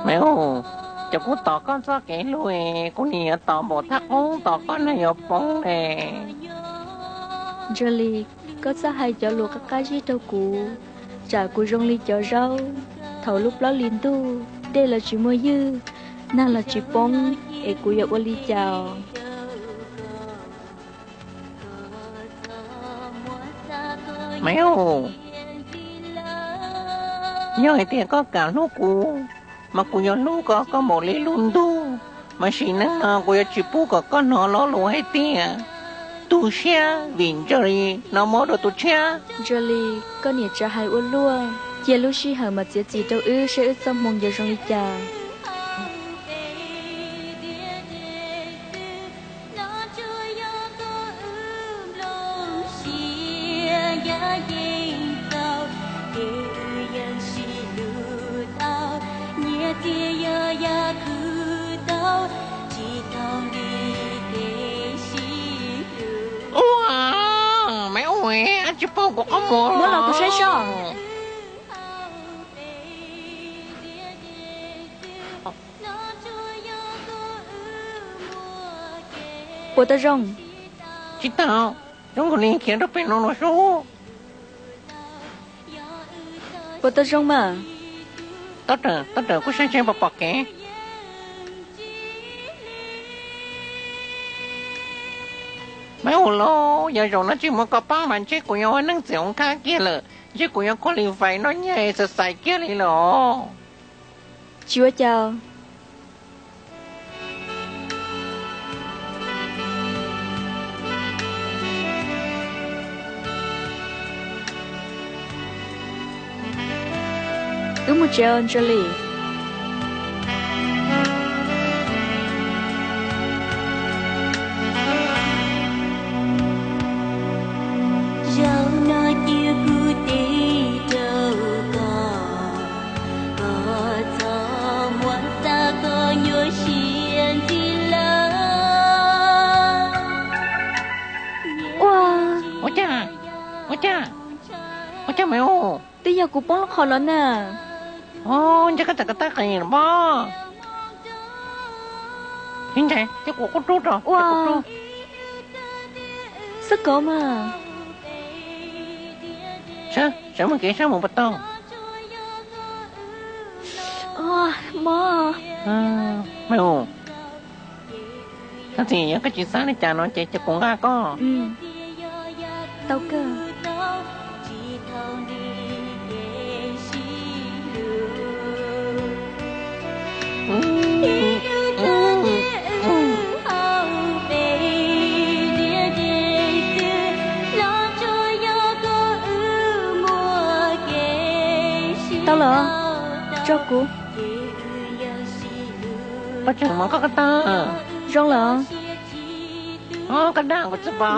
Me u, cov kuv tos koj txoj kev hlub, kuv nim yuav tos npaum thaj qoob tos koj neeg yuav poob ne. Ntsuag Lis, koj txhob hais cov lus qab qab zib rau kuv, tsam kuv zoo li cov zaub, thaum lub plaub hlis ntuj dej los tsis muaj ywg, nag los tsis poob, es kuv yuav ua li cas? Me u, yog hais tias koj kam hlub kuv, mas kuv yuav hlub koj koj npaum li lub ntuj, mas sim neej no kuv yuav tsis pub kom koj hnov lo lus hais tias tu siab vim Ntsuag Lis no mob dua tus tshiab. Ntsuag Lis, koj niam tsav hais ua luaj, cia lub sij hawm mas txiav txim rau wb saib wb txoj hmoo yuav zoo li cas. Ua, me u, tsis pub kuv qhov muag. Muab los kuv saib soj. Puas tau zoo? Tsis tau, zoo nkaus li khiav rau pem no los sub. Puas tau zoo mas? Tab rawm, tab rawm, kuv saib saib puas pom kev. Me u lauj, yog zaum no tsis muab koj pab mas ntshe kuv yuav ua neej txiv ua nkaj kiag lawm, ntshe kuv yuav khuab li vais noj nyiaj xav xaiv kiag li lawm os. Tsis ua cas. Wb mus tsev os Ntsuag Lis. Zaum no cia kuv teb rau koj, koj txhob muab xav koj nyuaj siab ntxiv lawm. Ua, ua cas, ua cas, ua cas me u? Twb yog kuv poob lub qhov no na. Os, ntshe koj txawm koj tab qis los pob. Ib ntsis, cia kuv qub rub rau, cia kuv rub. Xab kov mas. Sawv, sawv mus kev sawv mus puas tau? Mob. Me u, thov txim, yog koj tsis xav li cas no ces cia kuv nqa koj. Tau kawg. Tau lawm, tso kuv. Pab tseem mov koj ko taw. Zoo lawm. Koj dag kuv tsis pom.